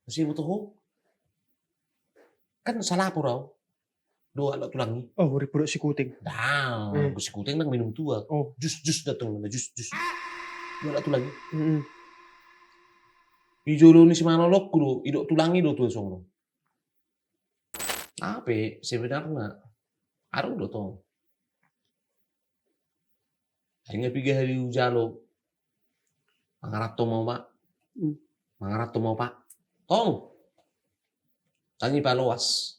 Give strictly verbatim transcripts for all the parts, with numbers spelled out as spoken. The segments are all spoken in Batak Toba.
Masa iboto ho? Kan salapor au. Do anak tulang i. Oh, ripodok si Kuting. Dang, hmm. Si Kuting nang minum tuak. Oh. Jus, jus datang mana, jus, jus. Do anak tulang i. Mm-mm. Di jolo ni si Manolongku do, idok tulang i do tu songon on. Ape sebenarna? Adong do tong. Ai nga piga hali hujalo. Mangaranto ma, Pak. Hmm. Mangaranto ma, Pak. Tong. Tangi paloas.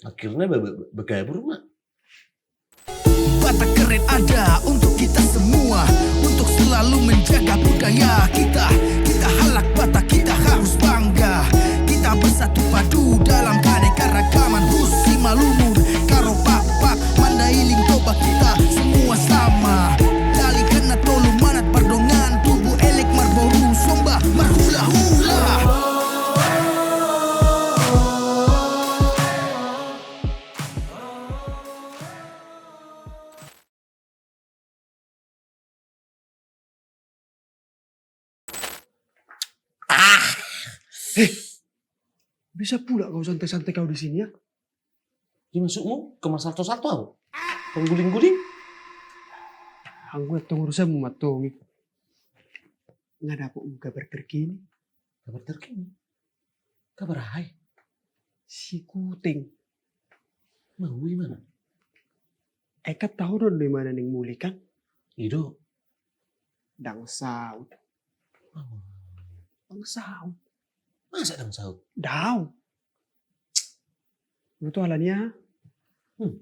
Akhirnya be-, be-, be-, bekabur ma. Batak Keren ada untuk kita semua, untuk selalu menjaga budaya kita. Kita halak Batak, kita harus bangga. Kita bersatu padu dalam keanekaragaman. Hus Simalungun, Karo Pakpak, Mandailing, Toba, kita semua sama. Dalikan na tolu manat pardongan, tubu elek marboru, somba marhula-hula. Ah. Eh, bisa pula kau santai-santai kau di sini, ya? Di masukmu ke masalto-salto au. Pengguling-guling. Anggo tong urusanmu ma tong i. Nga dapot kabar terkini. Kabar terkini? Kabar aha i? Si Kuting. Maui mana? Ai kan tahu do do imana ning muli kan? Ido. Dang saut. Oh. Dang saut. Masa dang saut? Dang. Butuh alania. Hmm.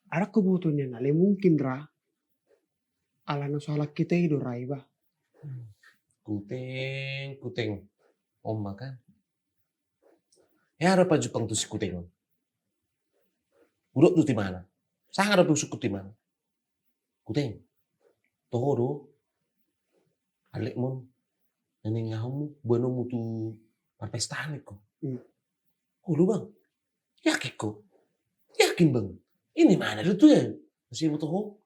Ada kebutuhannya nale mungkin ra. Alana soal kita ido ra iba. Hmm. Kuting, Kuting. Oma kan. Ya ada pajumpang tu si Kuting on. Udok tu timana. Sangat ada pajumpang tu timana. Kuting. Toho do. Alek mon. Nani ngahonmu. Buanonmu tu parpestaan iko. Hmm. Ulu bang. Yakin ko. Yakin bang. Ini mana do tu ya. Masih mau toho.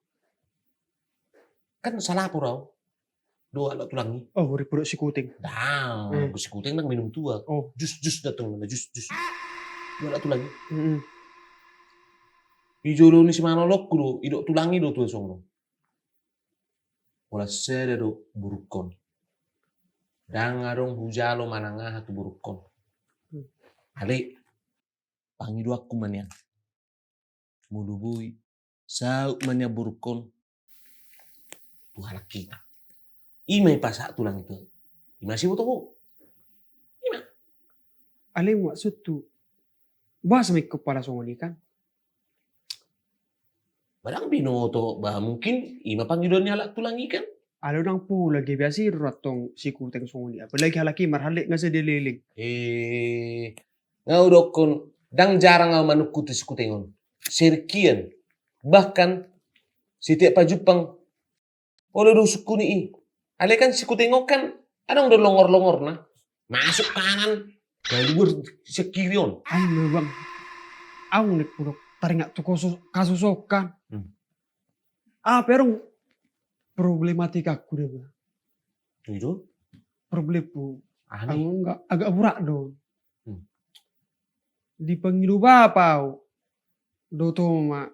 Kan salapor au. Do anak tulang i. Oh, ripodok si Kuting. Dang, hmm. Si Kuting nang minum tuak. Oh. Jus, jus datang mana, jus, jus. Do anak tulang i. Mm-mm. Di jolo ni si Manolongku do, idok tulang i do tu songon on. Pola sada do borungkon. Dang adong hujalo manang aha tu borungkon. Hmm. Ale. Pangidoanku ma nian. Molo boi, saut ma nian borungkon. Tu halak kita. Ima i pasahat tulang i tu. Ima si boto ho. Ima. Ale maksud tu. Bahas ma ingkon pala songon i kan. Barang binoto, bah mungkin ima pangidoan ni halak tulang i kan. Ale dang pola gabe asi do ra tong si Kuting songon i. Apalagi halak i marhallet nga sai dileleng. Eh, nga hudokkon, dang jarang au manungkun tu si Kuting on. Sering kian. Bahkan, setiap pajumpang, olo do husungkuni i. Ale kan si Kuting on kan, adong do longor-longorna. Masuk kanan, keluar sian kiri on. Ai ma bang. Au nek hudok taringot tu kasus, kasus on kan. Hmm. Apa adong problematika ku da bang. Itu? Problemku. Aha ni? Anggo nga agak burak do. Hmm. Dipangido bapa au. Do toma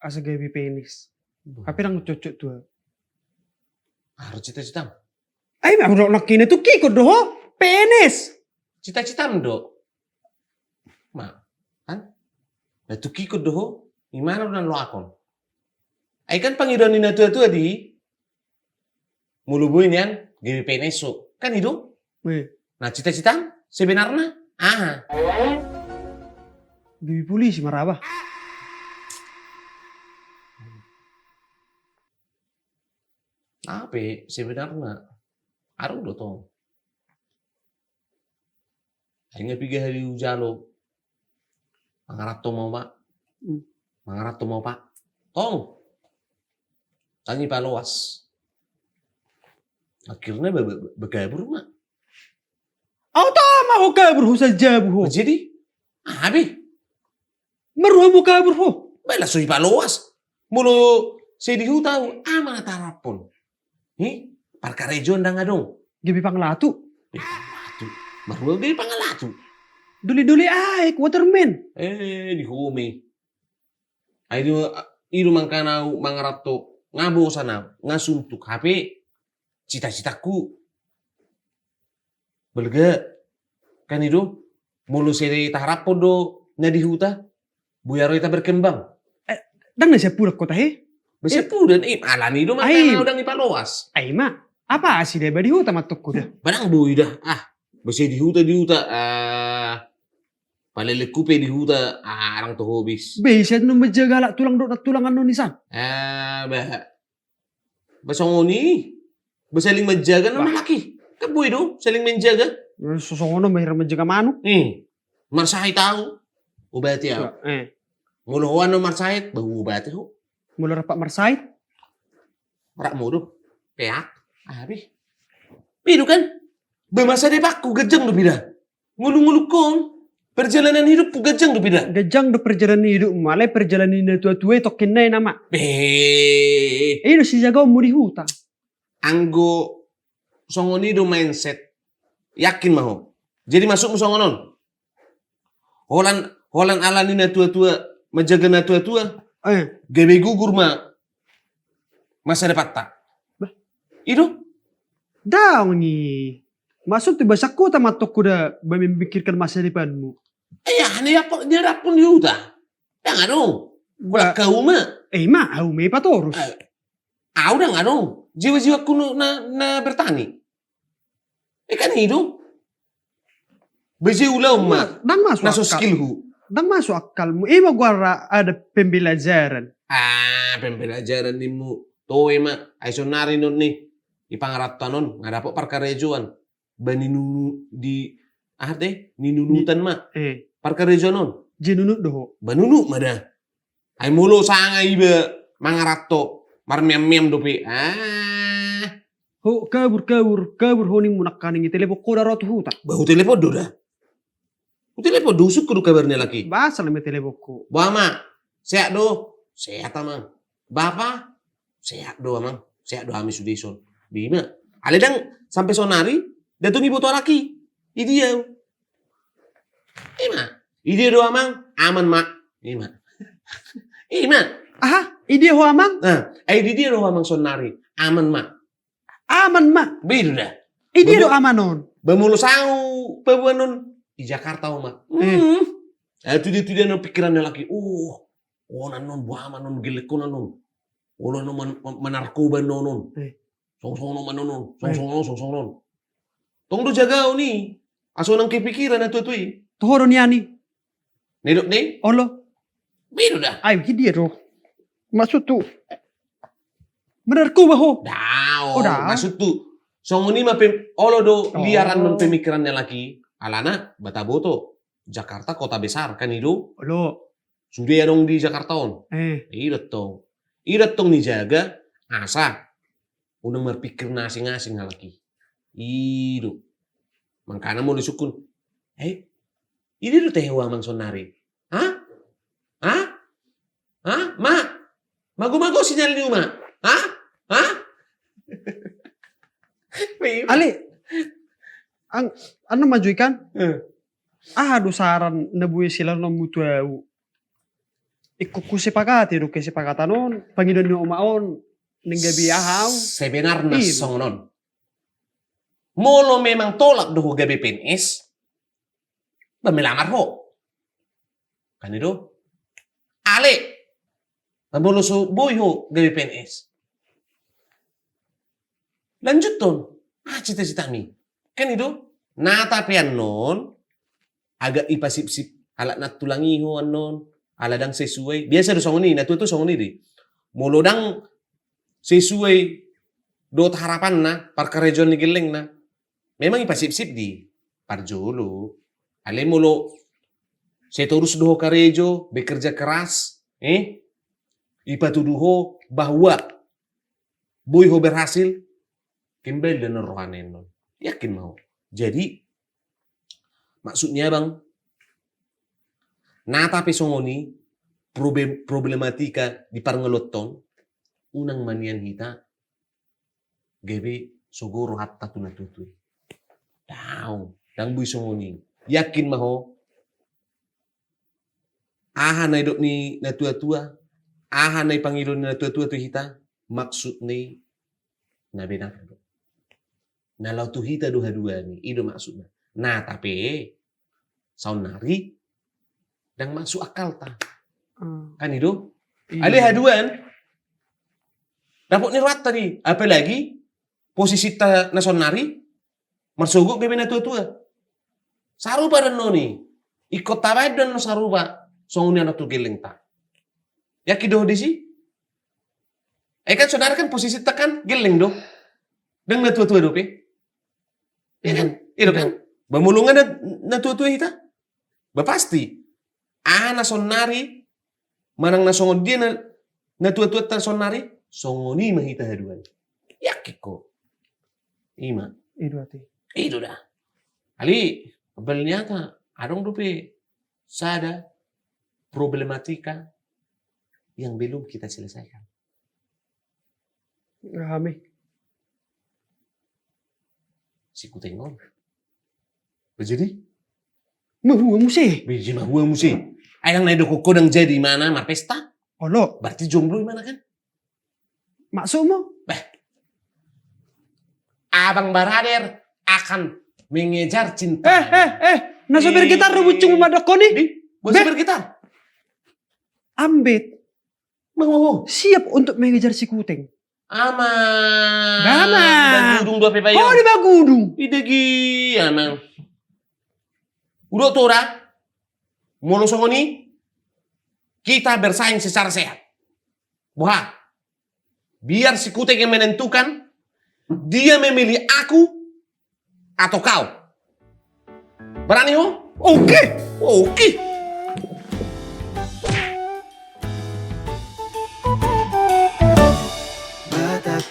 asa gabe P N S. Bah. Tapi dang cocok tu au. Aha do cita-citam? Ai ma hudok nangkin na tungkihon do ho. P N S. Cita-citam do. Ma, kan? Na tungkihon do ho. Imana do na loakon. Ai kan pangidoan ni natua-tua di. Molo boi nian gabe P N S ho. Kan i do? Weh. Na cita-citam sebenarna aha? Gabe polisi ma ra bah. Ape sebenarna? Adong do tong. Ai nga piga hali hujalo. Mangaranto ma, Pak. Hmm. Mangaranto ma, Pak. Tong. Tangi paloas. Akhirna be-, be-, be-, bekabur ma. Au tama ho kabur ho sajabu ho. Jadi, abe. Marroha ma kabur ho. Bala so ipaloas. Molo sai di huta au, aha ma na tarapon. Hi? Parkarejoan dang adong. Gabe panglatu. Eh, panglatu. Marhua gabe pangalatu. Doli-doli aek, waterman. Eh, di home. Ai do, i do mangkana au mangaranto, nga bosan au, nga suntuk, hape cita-citaku. Balga, kan i do, molo sai taharapon do na di huta, boi ro hita berkembang. Eh, ndang na siampudan ho tahe? Ba siampudan, eh, alani do mangkana au ndang ipaloas. Ai ma, apa asi da ba di huta mantong ho da? Ba ndang boi da, ah, ba sai di huta, di huta, ah, palelengku pe di huta, ah, arang to hobis. Be, ise annon manjaga halak tulang dohot nantulang annon i san? Ah, ba. Ba songon i, ba saling manjaga na halak i. Kan boi do, saling manjaga. Eh, so songon on ma hira manjaga manuk. Eh, marsahit au. Obati au. Eh. Molo ho annon marsahit, ba huobati ho. Molo rap marsahit? Rap modom. Peak. Abis. Be do kan? Ba masa depanku ganjang do pe da. Ngolu-ngolungkon, perjalanan hidupku ganjang do pe da. Ganjang do perjalanan hidupmu, alai perjalanan ni natua-tua i tongkin nai nama. Be. I do sijagaonmu di huta. Anggo songon i do mindset, yakin ma ho. Jadi maksudmu songon on. Holan, holan alani natua-tua, manjaga natua-tua. Eh. Gabe gugur ma masa depanta. Bah. I do? Daong i. Maksudhu ba sangkuta mantong ho da ba memikirkan masa depanmu. Eh, ya, ni apa, ni apa pun di huta. Ndang adong. Ba. Kau ma. Eh, ma, au ma patorus. Eh, au ndang adong. Jiwa-jiwaku na, na bertani. Eh, kan i do. Ba jei ulaon ma. Ndang masuk akal. Na so skillhu. Ndang masuk akalmu. I ma goarna ada pembelajaran. Ah, pembelajaran ninmu. Toe ma. Ai sonari non ni. Di pangarantoan on. Nga dapot parkarejoan. Ba ninunu di. Ah, te. Ninunutan ma. Eh. Parkarejoan on. Jei nunut do ho. Ba nunut ma da. Ai molo sanga iba mangaranto, marmeam-meam dope. Ah. Ho, kabur, kabur, kabur, ho nimmu nangkaning i telepon ho da ro tu huta. Ba hutelepon do da. Hutelepon do, husungkun do kabar ni halak i. Ba asal ma telepon ho. Ba ma, sehat do? Sehat, Amang. Bapa? Sehat do, Amang. Sehat do hami sude son. Ba i ma. Alai ndang sampe sonari, ndang tung iboto halak i. Idia. I ma. Idia do, Amang? Aman ma. I ma. I ma. Aha, idia ho, Amang? Nah, eh, idia do ho, Amang, sonari? Aman ma. Aman ma. Ba i do da. Idia do aman on? Ba molo sanga paboa on, di Jakarta ho ma. Eh. Hmm. Eh, tudia-tudia annon pikiran ni halak i. Oh, on annon, boha ma annon gellengkon annon. Olo annon man-, man-, manarkoba annon. Eh. Songon-songon on ma annon, songon-songon on, songon-songon on. Tong do jagaon i. Asa unang kepikiran natua-tua i. Toho do nian i. Na didok ni? Olo. Ba i do da. Ai, idia do. Maksudhu. Manarkoba ho. Daong. Oh, daong. Maksudhu. Songon i ma pem-, olo do liar annon pemikiran ni halak i. Alana, ba taboto. Jakarta kota besar, kan i do? Olo. Sude adong di Jakarta on. Eh. I do tong. I do tong nijaga, asa unang marpikir na asing-asing halak i. I do. Mangkana molo disungkun. Eh? Idia do tahe ho, Amang, sonari? Ha? Ha? Ha? Ma? Mago-mago sinyal ni uma? Ha? Ha? Alai. Ang, anu ma jo i kan? Eh. Aha do saran na boi silaononmu tu au? Ingkon husepakati do kesepakatan on, pangidoan ni oma on, naeng gabe aha au? Sebenarna songon on. Molo memang tolap do ho gabe P N S, ba melamar ho. Kan i do? Alai. Ba molo so boi ho gabe P N S. Lanjuthon. Ah, cita-citami. Kan i do? Na tape annon, agak ipasipsip halak nantulang i ho annon, ala ndang sesuai. Biasa do songon i, natua-tua songon i do i. Molo ndang sesuai dohot harapanna, parkarejoan ni gellengna. Memang ipasipsip di parjolo. Alai molo seterus do ho karejo, bekerja keras, eh? Ipatudu ho bahwa boi ho berhasil, kembali do annon rohana annon. Yakin ma ho. Jadi, maksudnya, Bang, na tape songon i, problem-, problematika di parngoluanta on, unang ma nian hita gabe sogo rohanta tu natua-tua i. Daong. Ndang boi songon i. Yakin ma ho. Aha na nidok ni natuatua, aha na dipangido ni natuatua tu hita, maksudna i na benar do. Na laho tu hita do haduan i, i do maksudna. Na, tapi saonnari ndang masuk akalta. Hmm. Kan i do? Iya. Alai haduan, dapot ni rohanta do i, apalagi posisinta na saonnari, marsogot gabe natuatua. Sarupa do annon i. Ingkon tabaen do annon sarupa songon i annon tu gellengta. Yakin do ho disi? Eh, kan saudara, kan posisinta kan gelleng do. Ndang natuatua dope. Iya kan? Iya do kan? Ba molo nga na, natuatua hita? Ba pasti. Aha na saonnari, manang na songon dia na, natuatuanta saonnari, songon i ma hita haduan. Yakin ho. I ma. I do ate. I do da. Alai, bal niata, adong dope sada problematika yang belum kita selesaikan. Aha ma i? Sikuteng on. Ba jadi? Mahua muse. Ba jadi mahua muse. Ai ndang na didok ho ndang jadi imana marpesta. Olo. Berarti jomblo imana kan? Maksudmu? Bah. Abang barader akan mengejar cinta. Eh, eh, eh. Na so bergetar do bucungmu mandokkon i? Di, buat so bergetar. Ambet. Mau, mau, mau. Siap untuk mengejar sikuteng. Amang. Amang. Bagudung do pe bayo. Oh, di bagudung. Idegi, amang. Udah tuh, udah. Molo songon i, kita bersaing secara sehat. Boha? Biar sikuteng yang menentukan, dia memilih aku atau kau. Berani ho? Oke. Oke. Batak